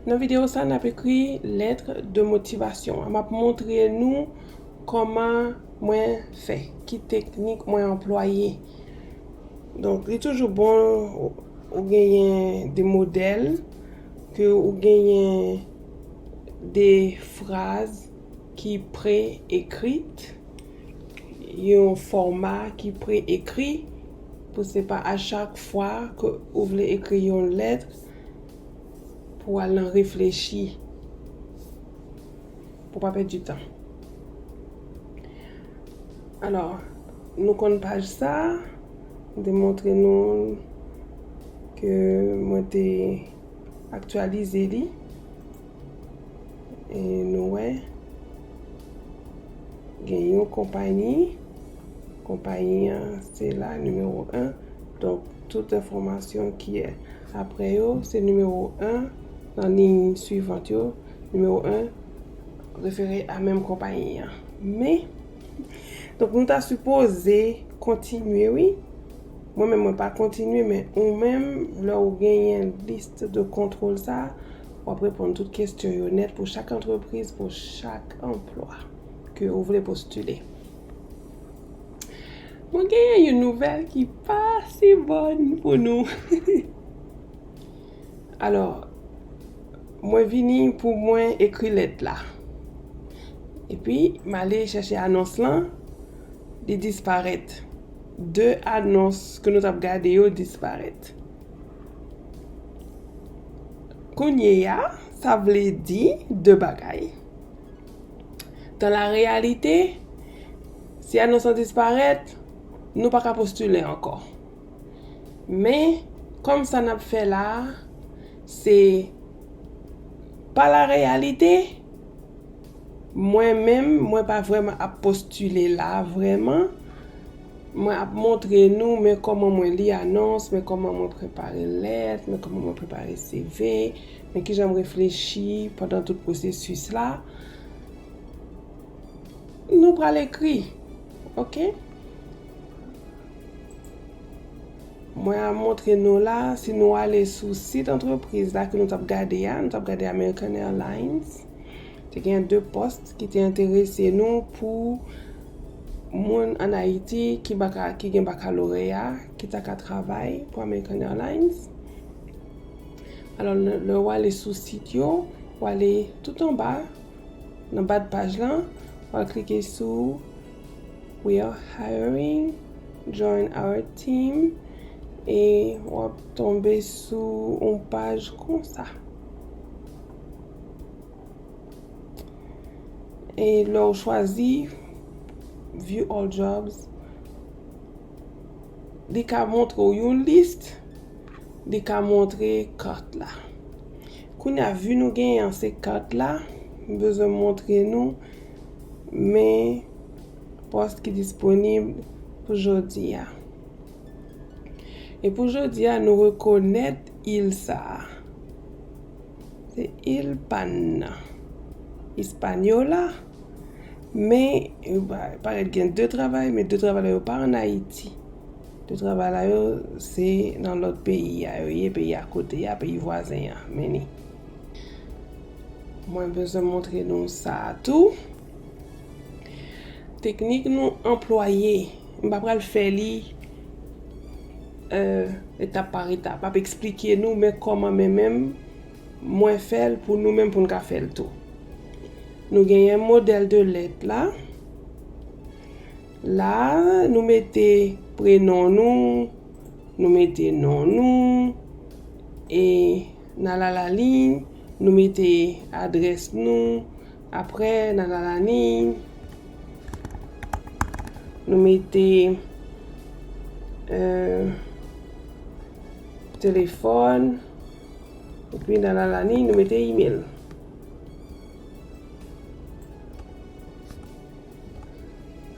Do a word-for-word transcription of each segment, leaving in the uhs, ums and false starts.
Nan videyo sa, n ap ekri lettre de motivation. M ap montre nou kòman mwen fè, ki teknik mwen anplwaye. Donk, li toujou bon ou, ou genyen de modèl, ke ou genyen de fraz ki pre-ekrit, yon fòma ki pre-ekri, pou se pa a chak fwa ke ou vle ekri yon lèt, pou w al nan reflechi, pou pa pèdi tan. Alò, nou konn paj sa, m te montre nou ke mwen te aktyalize li. E nou wè, gen yon konpayi. Konpayi an, se la, nimewo en. Donk, tout enfòmasyon ki apre yo, se nimewo en nan liy swivan yo. Nimewo en refere a menm konpayi an. Men, donk, nou ta sipoze kontinye, wi. Mwen menm, mwen pa kontinye, men ou menm, lè ou genyen lis de kontwòl sa, w ap reponn tout kesyon yo nèt pou chak antrepriz, pou chak anplwa ke ou vle postile. Mwen genyen yon nouvèl ki pa si bòn pou nou. Alò, mwen vini pou mwen ekri lèt la. Epi, m ale chèche anons lan, li disparèt. De anons ke nou t ap gade yo disparèt. Kounye a, sa vle di de bagay. Dans la réalité, si anons lan disparèt, nou pa ka postile ankò. Men, kòm sa n ap fè la a, se pa la réalité, mwen menm, mwen pa vrèman ap postile la vrèman. Mwen ap montre nou, men kòman mwen li anons, men kòman mwen prepare lèt, men kòman mwen prepare C V, men kijan m reflechi pandan tout pwosesis la. Nou pral ekri, oke? Mwen a montre nou la, si nou ale sou sit antrepriz la ke nou t ap gade a, nou t ap gade American Airlines. Te gen de pòs ki te enterese nou pou moun ann Ayiti ki baka, ki gen bakaloreya, ki ta ka travay pou American Airlines. Alò, lè, lè w ale sou sit yo, w ale tout anba, nan ba paj lan, w al klike sou We are hiring, join our team, e w ap tonbe sou yon paj konsa. E lè w chwazi View all jobs, li ka montre w yon lis, li ka montre kat la. Kounye a, vi nou genyen an se kat la, m bezwen montre nou men pòs ki disponib pou jodi a. E pou jodi a, nou rekonèt il sa a. Se il pa n nan. Hispaniola. Men, e, ba, parèt gen de travay, men de travay la yo pa ann Ayiti. De travay la yo, se nan lòt peyi a yo ye, peyi akote a, peyi vwazen an. Men ni. Mwen bezwen montre nou sa a tou. Teknik nou anplwaye, m pa pral fè li, e, etap pa etap. M ap eksplike nou, men kòman men menm mwen fè l pou nou menm pou n ka fè l tou. Nou genyen modèl de lèt la. La, nou mete prenon nou, nou mete non nou, e nan lalaliy, nou mete adrès nou, apre nan lalaliy, nou mete, e, telefòn, epi nan lalaliy, nou mete imèl.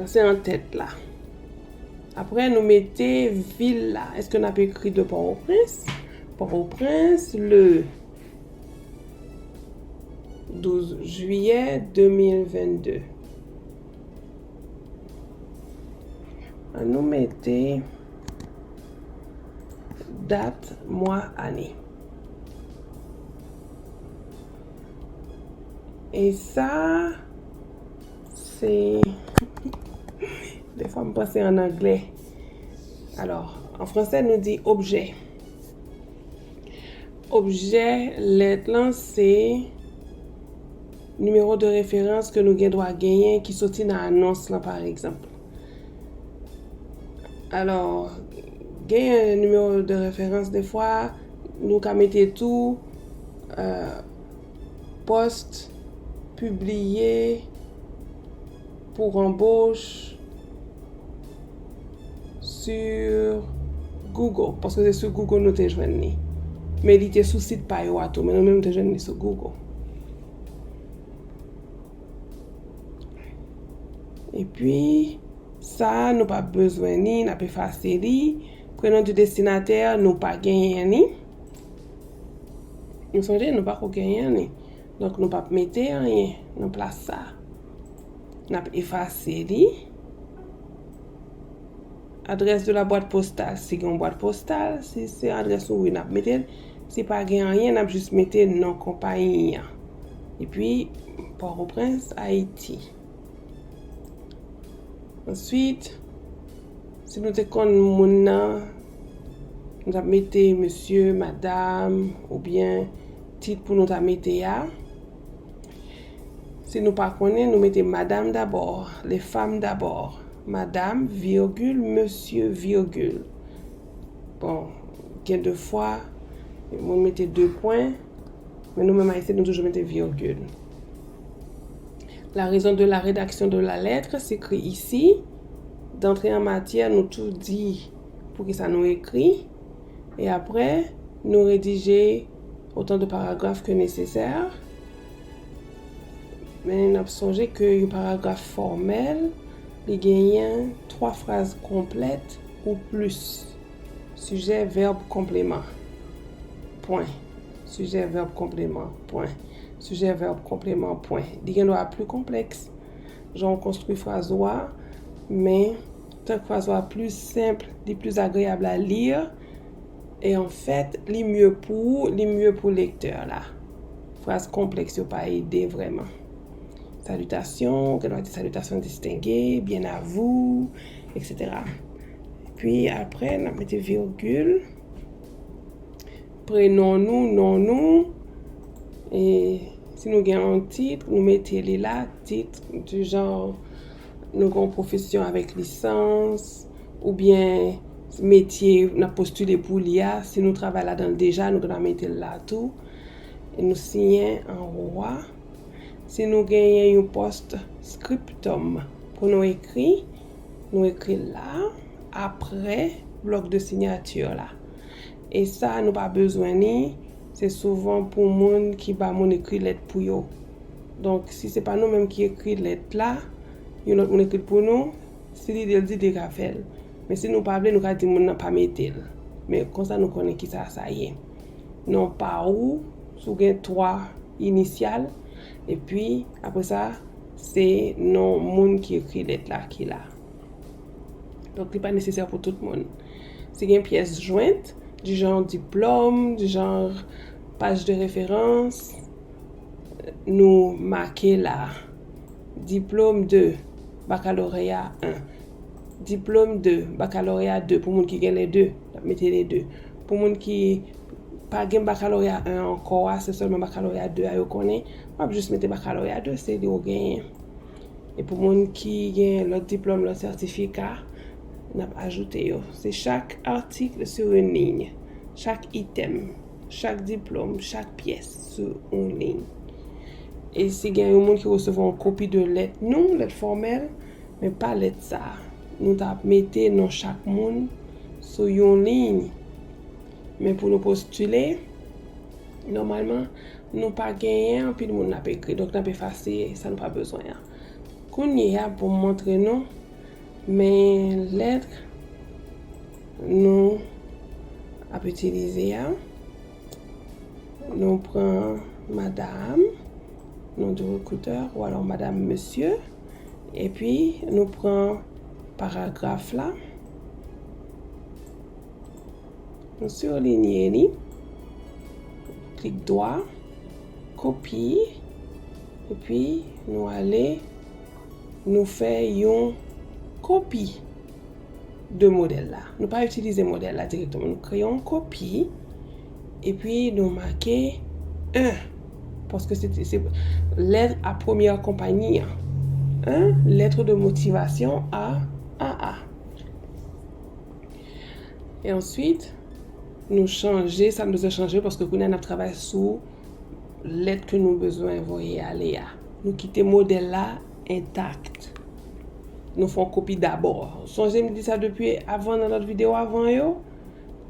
Sa se an tèt la. Apre, nou mete vil la. Èske n ap ekri de Pòtoprens? Pòtoprens, le douz jiyè de mil vennde. Ann nou mete dat, mwa, ane. E sa, se... Defwa m panse an anglè. Alò, an fransè, nou di objè. Objè lèt lan se nimewo de referans ke nou gen dwa genyen ki soti nan anons lan, pa egzanp. Alò, genyen nimewo de referans, defwa, nou ka mete tou, euh, post pibliye pour embauche sur Google, paske se sou Google nou te jwenn li. Men li te sou sit pa yo a tou, men nou menm nou te jwenn li sou Google. Epi, sa, nou pa bezwen li, n ap efase li. Prenom du destinataire, nou pa genyen li. Nou sonje, nou pa ko genyen li. Donk, nou p ap mete anyen nan plas sa. N ap efase li. Adresse de la boîte postale, si gen yon bwat postal, si se adrès ou, wi, n ap mete l. Si pa gen anyen, n ap jis mete non konpayi an. Epi, Pòtoprens, Ayiti. Answit, si nou te konn moun nan, nou t ap mete mesye, madanm, oubyen tit pou nou ta mete a. Si nou pa konnen, nou mete madame d'abord, les femmes d'abord. Madame, virgule, monsieur, virgule. Bon, gen de fwa, moun mete de pwen, men nou menm Ayisyen, nou toujou mete virgule. La raison de la rédaction de la lettre s'écrit ici. D'entrée en matière, nou tou di poukisa nou ekri. E apre, nou redije autant de paragraphes que nécessaire. Men n ap sonje ke yon paragraf fòmèl, li genyen twa fraz konplèt ou plis. Sijè, vèb, konpleman. Pwen. Sijè, vèb, konpleman. Pwen. Sijè, vèb, konpleman. Pwen. Li gen dwa pli konplèks. Jan w konstwi fraz ou a, men tank fraz ou a pli senp, li pli agreyab a lir, e anfèt, li mye pou ou, li mye pou lektè la. Fraz konplèks yo pa ede vrèman. Salitasyon, gen dwa di salitasyon distenge, byen a vou, et cetera. Epi apre, n ap mete virgil. Prenon nou, non nou. E si nou gen yon tit, nou mete li la, tit du genre nou gen yon pwofesyon avèk lisans, oubyen metye n ap postile pou li a, si nou travay ladan l deja, nou gen dwa mete l la tou. E nou siyen anwo a. Si nou genyen yon post scriptum pou nou ekri, nou ekri l la, apre blòk de sinyati la. E sa, nou pa bezwen li, se souvan pou moun ki ba moun ekri lèt pou yo. Donk, si se pa nou menm ki ekri lèt la, yon lòt moun ekri l pou nou, si li de l di, de ka fè l. Men si nou pa vle, nou ka di moun nan pa mete l. Men konsa nou konnen kisa sa ye. Non pa ou, si w gen twa inisyal, epi apre sa, se non moun ki ekri lèt la ki la. Donk, li pa nesesè pou tout moun. Si gen pyès jwent, du genre diplòm, du genre page de référence, nou make la. Diplôme de, baccalauréat un. Diplôme de, baccalauréat deux, pou moun ki gen les deux, n ap mete les deux. Pou moun ki pa gen baccalauréat un ankò a, se sèlman baccalauréat deux a yo konnen, w ap jis mete baccalauréat deux, se li w genyen. E pou moun ki gen lòt diplòm, lòt sètifika, n ap ajoute yo. Se chaque article sur une ligne, chak itèm, chak diplòm, chak pyès sou yon liy. E si gen yon moun ki resevwa yon kopi de lèt nou, lèt fòmèl, men pa lèt sa a, nou t ap mete non chak moun sou yon liy. Men pou nou postile, nòmalman, nou pa genyen anpil moun n ap ekri, donk n ap efase sa nou pa bezwen an. Kounye a, pou m montre nou, men lèt nou ap itilize a. Nou pran madam, non du recruteur, ou alò madam, mesye, epi nou pran paragraf la. Nou silinye li, klik dwa, kopi, Epi nou ale, nou fè yon kopi de modèl la. Nou pa itilize modèl la dirèkteman. Nou kreye yon kopi, epi nou make un, paske se, se lèt a premyè konpayi an. Un, lettre de motivation à A A. E answit, nou chanje sa n bezwen chanje, paske kounye a n ap travay sou lèt ke nou bezwen voye ale a. Nou kite modèl la entak. Nou fè yon kopi dabò. Sonje m di sa depi avan nan lòt videyo avan yo.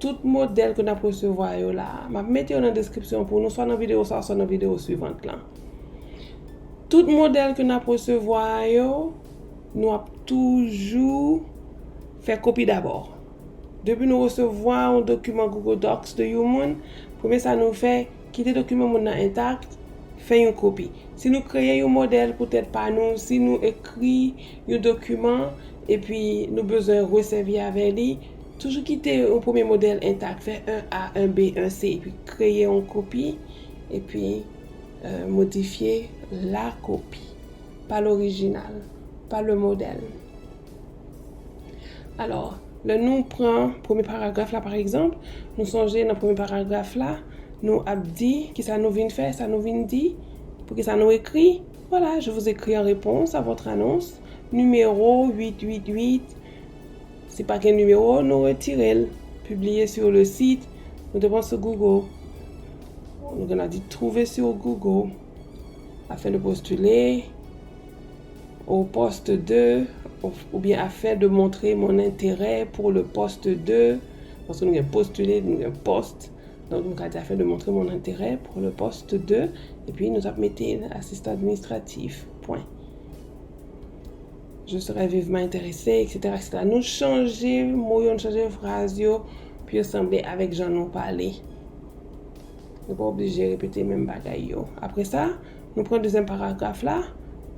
Tout modèl ke n ap resevwa yo la, m ap mete yo nan deskripsyon pou nou, swa nan videyo sa, swa nan videyo swivant lan. Tout modèl ke n ap resevwa yo, nou ap toujou fè kopi dabò. Depi nou resevwa yon dokiman Google Docs de yon moun, premye sa nou fè, kite dokiman moun nan entak, fè yon kopi. Si nou kreye yon modèl poutèt pa nou, si nou ekri yon dokiman, epi nou bezwen resèvi avè li, toujou kite yon premye modèl entak, fè un A, un B, un C, epi kreye yon kopi, epi euh, modifye la kopi, pa lorijinal, pa le modèl. Alò, lè nou pran premye paragraf la, pa egzanp, nou sonje nan premye paragraf la, nou ap di kisa nou vin fè, sa nou vin di, poukisa nou ekri. Voilà, je vous écris en réponse à votre annonce, numéro huit huit huit. Si pa gen nimewo, nou retire l. Publié sur le site, nou te pran sou Google. Nou gen la di trouvé sur Google. Afin de postuler au poste deux, ou, oubyen afin de montrer mon intérêt pour le poste deux, paske nou gen postile, nou gen post. Donk, nou ka di afin de montrer mon intérêt pour le poste deux, epi nou t ap mete assistant administratif, pwen. Je serais vivement intéressé, et cetera, et cetera. Nou chanje mo yo, nou chanje fraz yo pou yo sanble avèk jan nou pale. Nou pa oblije repete menm bagay yo. Apre sa, nou pran dezyèm paragraf la,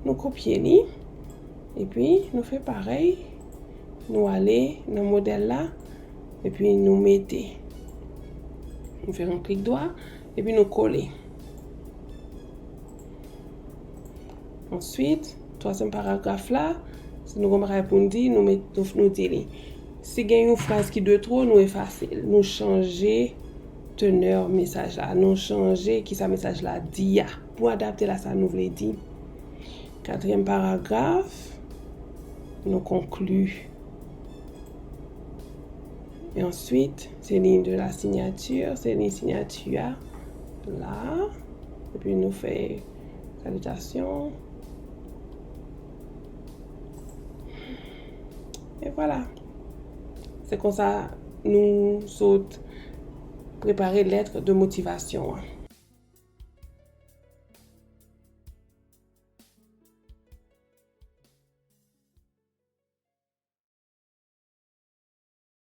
nou kopye li, epi nou fè parèy, nou ale nan modèl la, epi nou mete. Nou fè yon klik dwa, epi nou kole. Answit, twazyèm paragraf la, si nou gen yon bagay pou n di, nou met, nou, nou di li. Si gen yon fraz ki de twò, nou efase l. Nou chanje teneur mesaj la. Nou chanje kisa mesaj la di a. Pou adapte l a sa nou vle di. Katriyèm paragraf, nou konkli. E answit, se liy de la signature, se liy siyati a la. Epi nou fè salitasyon. E vwala. Se konsa nou sot prepare lèt de motivasyon an.